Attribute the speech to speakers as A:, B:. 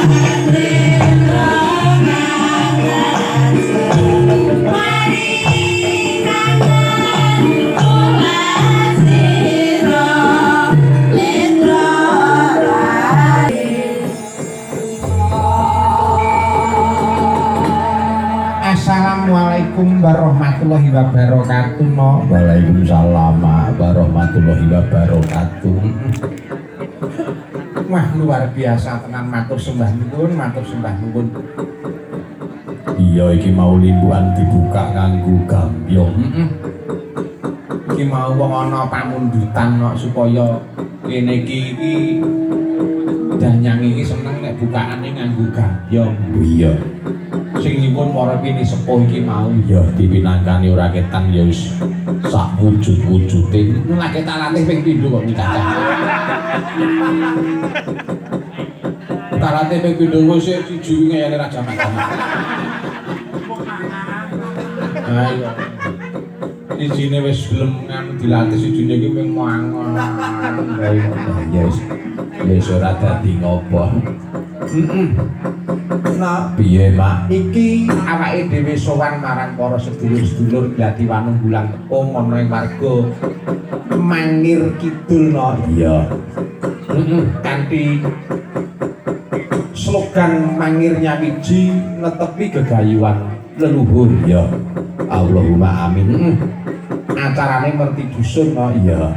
A: Assalamualaikum warahmatullahi wabarakatuh no.
B: Waalaikumsalam warahmatullahi wabarakatuh.
A: Wah, luar biasa tenan, matur sembah nuwun, matur sembah nuwun.
B: Iya, iki mau limbukan dibuka nganggo gambyong.
A: Heeh. Iki mau wong ana pamundutan kok supaya kene iki iki danyang iki seneng nek bukaane nganggo gambyong.
B: Iya.
A: Sing nyuwun para pini sepuh iki mau.
B: Iya, dipinangkani ora ketan ya wis sak wujud-wujude.
A: Lagi tak latih ping pindho kok cacah. Tak latih ping pindho wis siji ngeyane ra jamak-jamak. Ayo. Sijine wis gelem nganu dilatih, sijine iki ping mangan.
B: Ya wis. Ya wis ora dadi ngopo.
A: Heeh. Nah,
B: Piye, Mak?
A: Iki awake dhewe sowan marang para sedulur-sedulur dadi wanunggulan tepung ana ing warga Mangir Kidul no.
B: Iya.
A: Heeh, kanthi slogan Mangir Nyawiji netepi gegayuhan leluhur.
B: Iya. Allahumma amin.
A: Heeh. Acarane merti dusun no.
B: Iya.